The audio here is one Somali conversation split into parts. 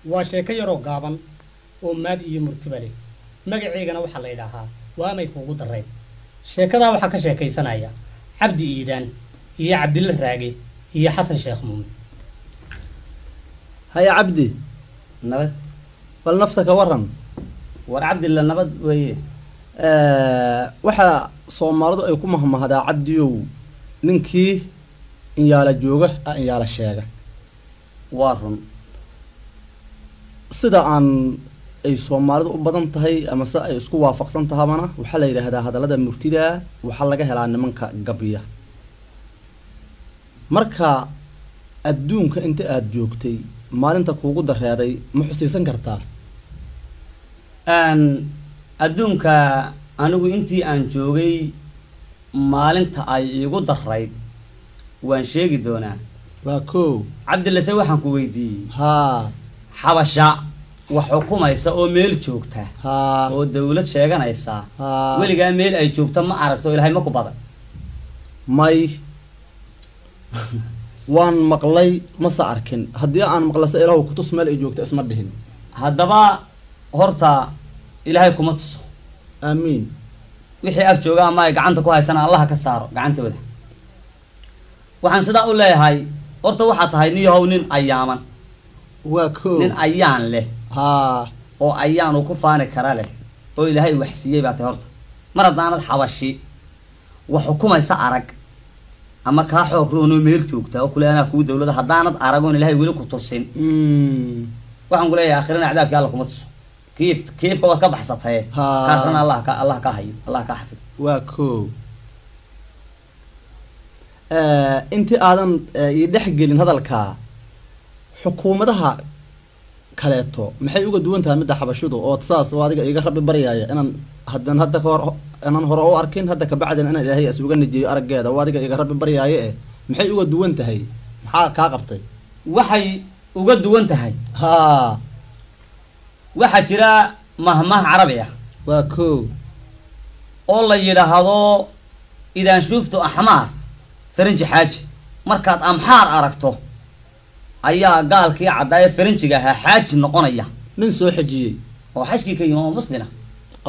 Waa sheeko yaroo gaaban oo maad iyo murtiba leh. Magaceygana waxaa la yidhaahaa Waamay Kuugu Darrayn. Sheekadaa waxaa ka sheekaysanaya Cabdi Iidaan iyo Cabdilla Raage iyo Xasan Sheekh Muumin. Haya Cabdi. Nabad. Bal nafta ka waran. War Cabdilla, nabad weeye. Waxaa Soomaalidu ay ku mahmahdaa, Cabdiyow, ninkii inyaala jooga a inyaala sheega. Waa run. Sida aan ay Soomaalidu u badan tahay ama se ay isku waafaqsan tahabana, waxaa la yidhaahdaa hadallada murtida waxaa laga helaa nimanka gabya. Marka adduunka inta aada joogtay, maalinta kuugu dareeday ma xusiisan kartaa? Adduunka anigu intii aan joogay maalinta ay iigu darayd waan sheegi doonaa. Waa koow. Cabdillase, waxaan ku weydiiyey, haa, xabasha wax xukumaysa oo meel joogta oo dawlad sheeganaysa, weligaa meel ay joogta ma aragto? Ilaahay ma ku badan? May, waan maqlay, mase arkin. Haddii aan maqlase, Ilaahu kutus meel ay joogta isma dhihin. Haddaba horta Ilaahay kuma tuso. Aamiin. Wixii ag jooga ama ay gacanta ku haysana Allaha ka saaro gacantooda. Waxaan sidaa u leeyahay, horta waxaa tahay niyahow nin ayaaman. Waa koow. Nin ayaan leh oo ayaan uu ku faani kara leh oo Ilaahay wax siiyey baa tahay. Horta mar haddaanad xabashi wax xukumaysa arag ama kaa xoog roonoo meel joogta oo kule anaa kuu dawlada haddaanad arag oon Ilaahay weli ku tusin, waxaan ku leeyahay akhirana cadaabkii Alla kuma tuso. Kiif kiifka waad ka baxsataye, ka akhrina Allah ka hayo, Allah ka xafido. Waa koow. Intii aadan ii dhex gelin hadalkaa, xukuumadaha kaleeto maxay uga duwan tahay midda xabashidu oo saas oo adiga iiga rabbi baryaaya inaan haddan hadda ka hor inaan hore u arkin, hadda kabacdina inaan Ilaahay isuga najiyo araggeeda oo adiga iiga rabbi baryaayo eh, maxay uga duwan tahay? Maxaa kaa qabtay? Waxay uga duwan tahay, waxaa jira mahmah carabi ah Waa koow. oo la yidhaahdo "idaan shuuftu axmaar farinji xaaji". Markaad amxaar aragto ayaa gaalkii caddaaye farinjiga ahaa xaaji noqonaya. Nin soo xejiyey. Oo xajkii ka yimi oo muslina.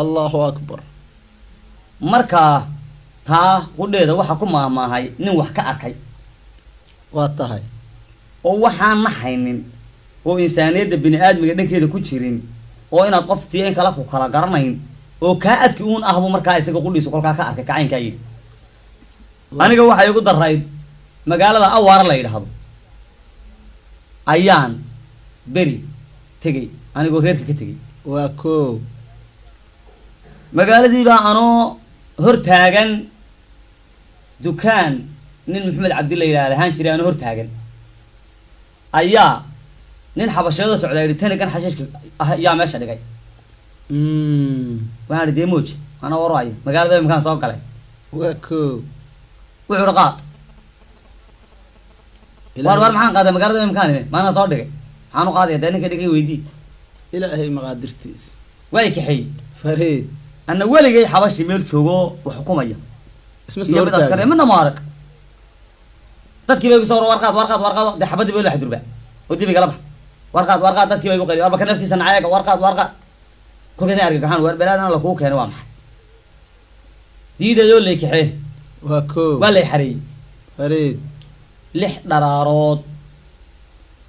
Allahu akbar. Markaa taa qudheeda waxaa ku maahmaahay nin wax ka arkay. Waa tahay. Oo waxaan naxaynin oo insaaniyadda bini aadmiga dhankeeda ku jirin oo inaad qof tiyo in kala ku kala garanayn oo kaa adki uun ah buu markaa isaga qudhiisu kolkaa ka arkay kacaynkaa yidhi. Aniga waxay igu darayd magaalada Awaara la yidhaahdo ayaan beri tegey anigoo reerka ka tegey. Waa koow. Magaaladii baa anoo hor taagan dukaan nin Maxamed Cabdi la yidhaha lahaan jiray, anoo hor taagan ayaa nin xabasheedoo socdaa yidhi, "Tanigan xashiishka ah yaa meesha dhigay?" Waxaan idhi, "Dee mooji, anaa waraayo magaalada imkaan soo galay." Waa koow. Wuxuu ihi, "Qaad." Waar waar, maxaan qaaday? Magaalada imkaan ime maanaa soo dhigay, maxaan u qaadaya? Dee ninka dhigay weydii. Ilaahay maqaadirtiis. Waa i kaxeeyey. Fariid. Anna weligay xabashi meel joogo wax xukumaya isma iyo soo mid askari hortaagan midna ma arag. Dadkii bay igu soo warqaad, warqaad, warqaad. Dee xabadii bay la xadurba oo dib igala bax. Warqaad, warqaad, dadkii bay igu qayli, warba ka naftiisa nacayaga, warqaad, warqaad. Kolkaasaan argay gaxaan, waar belaadana lakuu keenay waa maxay? Diidayoo lay kaxee. Waa koow. Waa lay xareeyey. Fariid. 6 dharaarood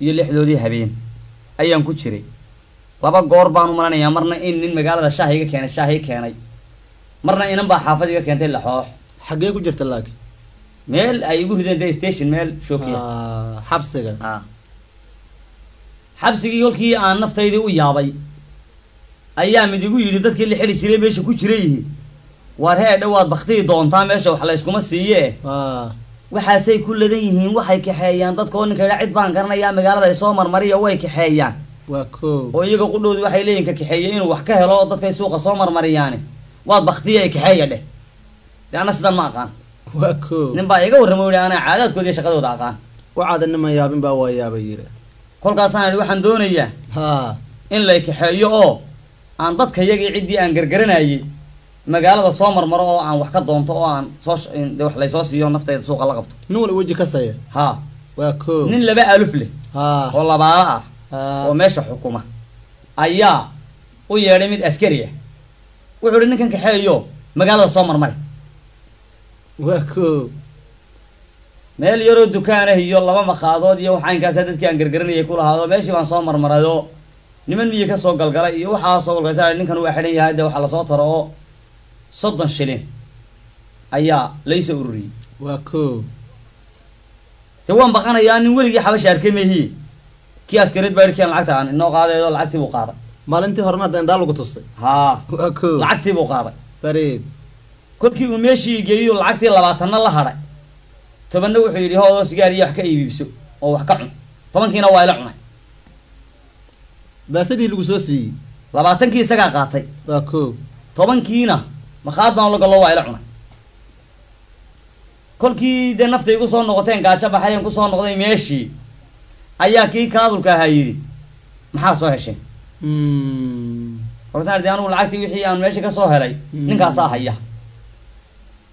iyo 6doodii habeen ayaan ku jiray. Laba goor baan u malanayaa, marna in nin magaalada shaah iga keenay, shaah ii keenay, marna inan baa xaafad iga keentay laxoox. Xaggee ku jirta laakiin? Meel ay igu rideen dee, station meel shookiya. Ah, xabsiga. Ah. Xabsigii kolkii aan naftaydii u yaabay ayaa mid igu yidhi, dadkii la xidhi jiray meesha ku jira yihi, "Waar hee, dhowaad baktiyi doontaa, meesha wax layskuma siiye." Waxaasay ku ladan yihiin, waxay kaxeeyaan dadka oo ninka yidhaa, "Cid baan garanayaa, magaalada ay soo marmariya," way kaxeeyaan. Waa koow. Oo iyaga qudhoodu waxay leeyihin ka kaxeeye inuu wax ka helo oo dadkay suuqa soo marmariyaani, "Waad baktiya, ay kaxeeya dheh." Dee anna sidan ma aqaan. Waa koow. Nin baa iga warramo, yihi, "Anaa caadaadkooda iyo shaqadooda aqaan." Waxaada niman yaabin baa waa yaaba yiri. Kolkaasaan idhi, waxaan doonayaa in lay kaxeeyo oo aan dadka yagii ciddii aan gargaranayay magaalada soo marmaro oo aan wax ka doonto oo aan soo dee wax laysoo siiyo, naftayda suuqa la qabto. Nin wal weji kasaya. Haa. Waa koow. Nin laba aluf leh oo labaala ah. Oo meesha xukuma ayaa u yeedhay mid askari ah, wuxuu ihi ninkan kaxeeyo magaalada soo marmari. Waa koo. Meel yaroo dukaan ah iyo laba maqaadood iyo waxaa inkaasa dadkii aan gargaranayay ku lahaado, meeshii baan soo marmarayoo niman miyi ka soo galgalay iyo waxaa soo galgalay, ninkan waa xidhan yahay, dee waxaa lasoo taro oo 30 shilin ayaa laysoo ururiyey. Waa koo. Dee waan baqanayaa, nin weligii xabasha arkay mehi. Kii askareed baa yidhi, kian lacagta aan inoo qaaday, oo lacagtii buu qaaday. Maalintii horena hadda indhaa lagu tusay. Haa. Waa koo. Lacagtii buu qaaday. Fariid. Kolkii uu meeshii geeyo lacagtii 20-na la hadhay, 10-na wuxuu yidhi hoodoo sigaar iyo wax ka iibiibso oo wax ka cun, 10-kiina waa ila cunay. Baasadii lagu soo siiyey. 20-kii isagaa qaatay. Waa koo. 10-kiina makhaad baan la gallo, waa ila cunay. Kolkii dee nafta igu soo noqoteen, gaajo baxayan kusoo noqday meeshii, ayaa kii kaabulka ahaa yidhi maxaa soo hesheen? Kolkaasaan idhi anugu lacagtii wixii aan meesha ka soo helay ninkaasaa haya.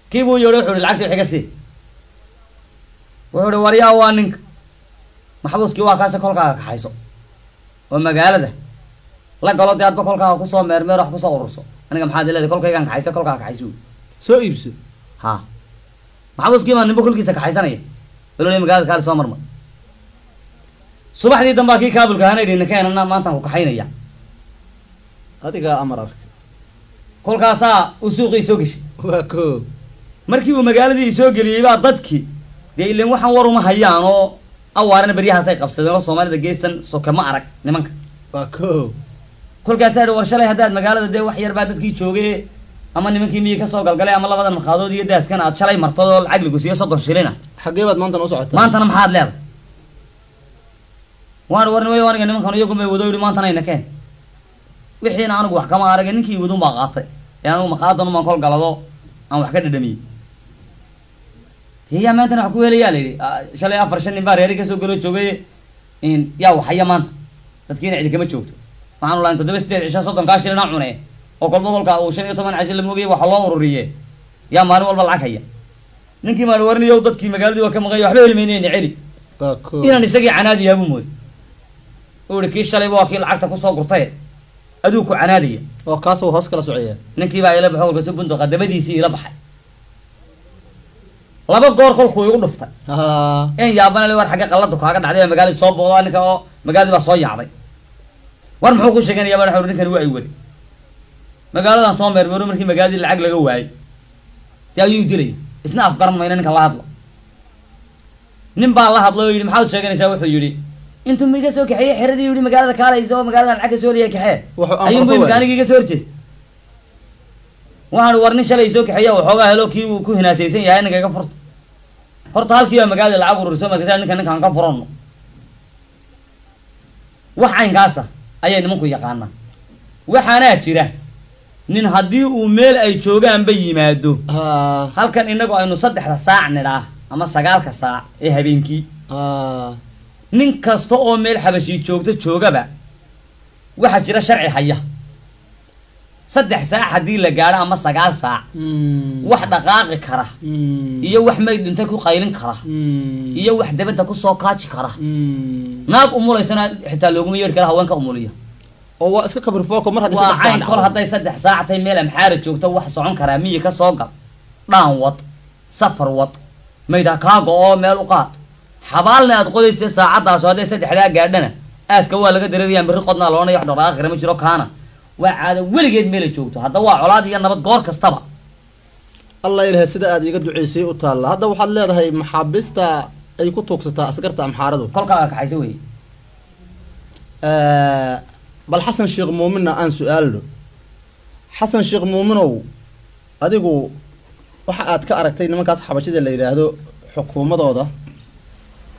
Kii buu yeedhay, wuxuu ihi lacagtii wixii ka sii. Wuxuu ihi waryaa, waa ninka maxbuuskii, waa kaase, kolkaaga kaxayso oo magaalada la galo, dee adba kolkaaga kusoo meermeer wax kusoo ururso. Aniga maxaad leedahay? Kolkaygaan kaxaysa, kolkaaga kaxayso. Soo iibso. Ha, maxbuuskii baa ninba kolkiisa kaxaysanaya ololey magaalada kaali soo marmar. Subaxdii dambaa kii kaabulka ahana yidhi ninkeenana maantaan ku kaxaynaya. Adigaa amar arka. Kolkaasaa uu suuqii soo geshay. Waa koo. Markii uu magaaladii soo geliyey baa dadkii dee ileen waxaan war uma hayaan oo awaarana beryahaasay qabsadeen oo Soomaalida geestan soke ma arag nimanka. Waa koo. Kolkaasaa idhi war shalay haddaad magaalada dee wax yar baa dadkii joogay ama nimankii miyi kasoo galgalay ama labadan makaadood iyo daaskan aad shalay martad oo lacag lagu siiyo 30 shilina, xaggee baad maantana u socotaa? Maantana maxaad leedahay? Waan warnimayo aniga nimankan iyagu may wado yidhi maantana ina keen, wixiina anigu wax kama arag, ninkii wadun baa qaatay ee anigu maqaadan umaan kol galado aan wax ka dhadhamiyey. Yaa maantana wax ku helayaa la yidhi shalay 4 5 nin baa reeri kasoo galo joogay, in yaa waxaya maanta dadkiina cidi kama joogto. Waxaanu lahayn 7 8 cisho 30-kaa shilina cune oo kolba kolka uu 15 cisho la moogayay waxa loo ururiye, yaa maalin walba lacag haya? Ninkii maan warniyow dadkii magaaladii waa ka maqanya, waxba heli maynayna, celi. Waa koo. Inaan isagii canaadiyaa buu mooday, uu yihi kii shalayba waa kii lacagta kusoo gurtay aduu ku canaadaya. Oo kaas uu hoos kala socaya. Ninkii baa ila baxo, kolkaasu bunduqa dabadiisii ila baxay, laba goor kolkuu igu dhuftay haa in yaabana le war xagge qalladu kaaga dhacday, baa magaaladii soo booqdaa ninka oo magaaladii baa soo yaacday, war muxuu ku sheeganaya? Baa wuxuu ninkani waa ay waday magaaladan soo meermeero, markii magaaladii lacag laga waayay dee ayuu dilaya, isna afgaran mayna. Ninkan la hadlo, nin baa la hadlay oo yidhi maxaad sheeganaysaa? Wuxuu yidhi intuu miga soo kaxeeyey xeradii yidhi magaalada kaalaysa oo magaalada lacag ka soo helaya kaxee. Wuxuu amar ayuunbu ku imika waayay. aniga iga soo horjeestay. Waxaan war nin shalay soo kaxeeya waxoogaa helo kii uu ku hinaasaysan yahay ninka iga furta horta, halkii baa magaalada lacag ururiso markaasa ninka ninkaan ka furanno. Wax caynkaasa ayay nimanku yaqaanaa. Waxaanaa jira nin haddii uu meel ay joogaanba yimaado, haa halkan inagu aynu 3-da saac nidhaa ama 9-ka saac ee habeenkii, haa nin kasta oo meel xabashii joogto joogaba waxaa jira sharci haya, 3 saac haddii la gaadho ama 9 saac, wax dhaqaaqi kara iyo wax mayd dhintay ku qaylin kara iyo wax dabadda kusoo kaaji kara, naag umulaysana xitaa looguma yeedhi kara, haweenka umuliya. Oo waa iska kabir fooko mar haddii waa 3 saac cayn kol dhacdo. Hadday 3 saac tahay meel amxaara joogto wax socon karaa, miyi ka soo gal, dhaan wad, safar wad, mayda kaa go-oo meel u qaad, xabaalna aad qodaysa, saacaddaas hadday 3-daa gaadhana aaska waa laga dareerayaa, mirri qodnaa loonaya, wax dhaqaaqi kara ma jiro. Kaana waa caado weligeed meelay joogto, hadda waa colaad iyo nabad goor kastaba. Allah ilahay, sida aad iiga duceysay u taalla. Hadda waxaad leedahay maxaabiista ay ku tuugsataa askarta amxaaradu. Kolkaaga kaxaysa wey. Bal Xasan Sheekh Muuminna aan su-aalno. Xasan Sheekh Muuminow, adigu waxa aad ka aragtay nimankaas xabashida la yidhaahdo xukuumadooda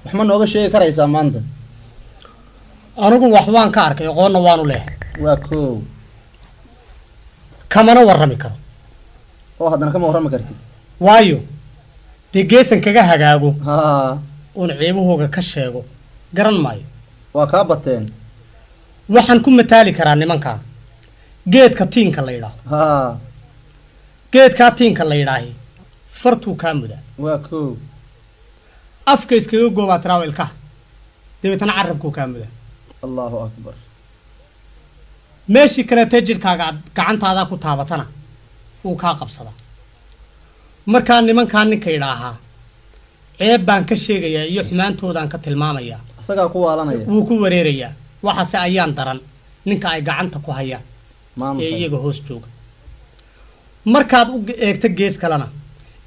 wax ma nooga sheegi karaysaa maanta? Anigu wax waan ka arkay, aqoonna waanu leh. Waa koow. Kamana warrami karo. Oo haddana kama warrami kartid? Waayo dee geesan kaga hagaago haa uun ceebahooga ka sheego garan maayo. Waa kaa bateen. Waxaan ku mataali karaa nimankaa geedka tiinka la yidhaaho. Haa Geedkaa tiinka la yidhaahi fartuu kaa mudaa. Waa koow. Afka iskaga goobaa tiraawo ilkaha, dabeetana carabkuu kaa mudaa. Allahu akbar. Meeshii kaleetee jidhkaaga aad gacantaada ku taabatana wuu kaa qabsadaa. Markaa nimankaa ninka idhaahaa ceeb baan ka sheegayaa iyo xumaantoodaan ka tilmaamayaa, isagaa ku waalanaya, wuu ku wareerayaa. Waxaase ayaan daran ninka ay gacanta ku hayaan maanta ee iyaga hoos jooga. Markaad u eegto gees kalena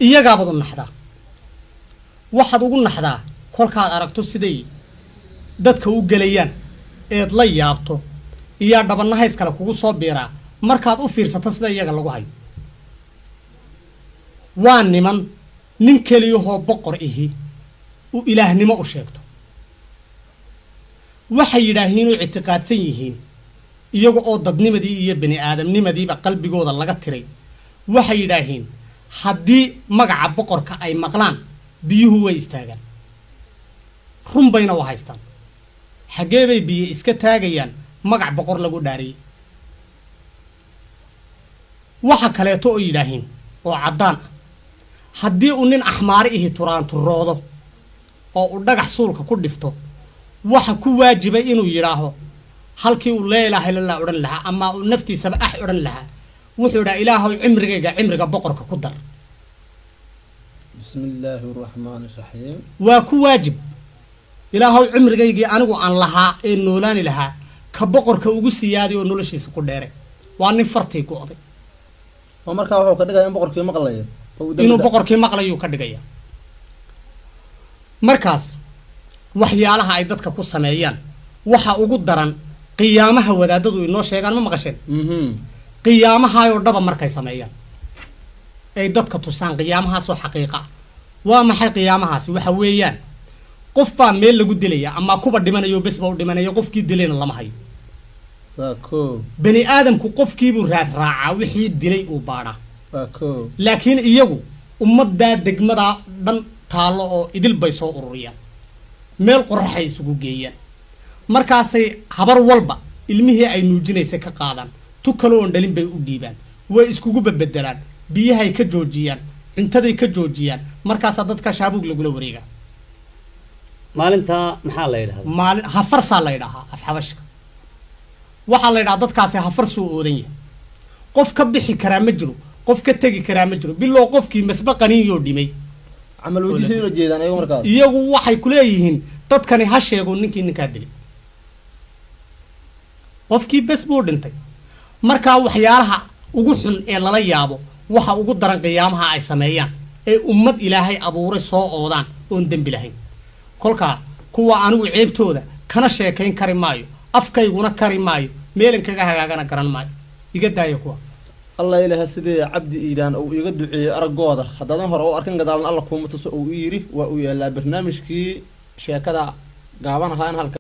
iyagaabaad u naxdaa. Waxaad ugu naxdaa kolkaad aragto siday dadka u gelayaan eed la yaabto, iyaa dhabanahays kale kugu soo biiraa markaad u fiirsato sida iyaga lagu hayo. Waa niman nin keliyahoo boqor ihi uu ilaahnimo u sheegto. Waxay yidhaahiin oo ictiqaadsan yihiin iyaga oo dadnimadii iyo bini aadamnimadiiba qalbigooda laga tiray. Waxay yidhaahiin haddii magaca boqorka ay maqlaan biyuhu way istaagaan, run bayna u haystaan. Xaggee bay biyo iska taagayaan magac boqor lagu dhaariyey? Waxa kaleeto oo yidhaahiin oo caddaan ah, haddii uu nin axmaari ihi turaanturoodo oo uu dhagax suulka ku dhifto, waxa ku waajibay inuu yidhaaho halkii uu laa ilaaha illallah odhan lahaa ama uu naftiisaba ax odhan lahaa, wuxuu idhaha ilaahow cimrigayga cimriga boqorka ku dar. Bismi illaahi araxmaani raxiim. Waa ku waajib, ilaahow cimrigaygii anigu aan lahaa ee noolaani lahaa ka boqorka ugu siyaaday oo noloshiisa ku dheeray. Waa nin fartii go'day. Oo markaa wuxuu ka dhigaya in boqorkii maqlayo oo uu dambi inuu boqorkii maqlayuu ka dhigaya. Markaas waxyaalaha ay dadka ku sameeyaan waxa ugu daran qiyaamaha wadaadadu inoo sheegaan, ma maqasheen? Qiyaamahaayoo dhaba markay sameeyaan ay dadka tusaan qiyaamahaasoo xaqiiqa ah. Waa maxay qiyaamahaasi? Waxa weeyaan qof baa meel lagu dilaya ama kuba dhimanayo, bes ba u dhimanaya, qofkii dilayna lama hayo. Waa koo. Bani aadamku qofkiibuu raad raacaa, wixii dilay uu baadhaa. Waa koo. Laakiin iyagu ummaddaa degmadaa dhan taallo oo idil bay soo ururiyaan, meel qoraxay isugu geeyaan. Markaasay habar walba ilmihii ay nuujinaysay ka qaadaan, tu kale oon dhalin bay u dhiibaan, way iskugu bedbedelaan, biyahay ka joojiyaan, cuntaday ka joojiyaan. Markaasaa dadka shaabuug lagula wareegaa. Maalintaa maxaa la yidhahdaa? Maalin hafarsaa la yidhaahaa afxabashka. Waxaa la yidhahaa dadkaasi hafarsuu oodan yahay, qof ka bixi karaa ma jiro, qof ka tegi karaa ma jiro, bilow qofkii masbe qaniinyoo dhimay. Camal weydiisay ula jeedaan iyagu markaas. Iyagu waxay ku leeyihiin dadkani ha sheego ninkii ninkaa dilay, qofkii bes buu dhintay. Markaa waxyaalaha ugu xun ee lala yaabo waxa ugu daran qiyaamaha ay sameeyaan ee ummad ilaahay abuuray soo oodaan oon dembi lahayn. Kolkaa kuwa anigu ceebtooda kana sheekayn kari maayo, afkayguna kari maayo, meelan kaga hagaagana garan maayo. Iga daaya kuwa. Allah ilaaha sidee Cabdi Iidaan uu iiga duceeyey araggooda, haddaadan hore u arkin gadaalna alla kuuma tuso uu i yidhi. Waa uu yaalaa barnaamijkii sheekada gaaban ahaa in halka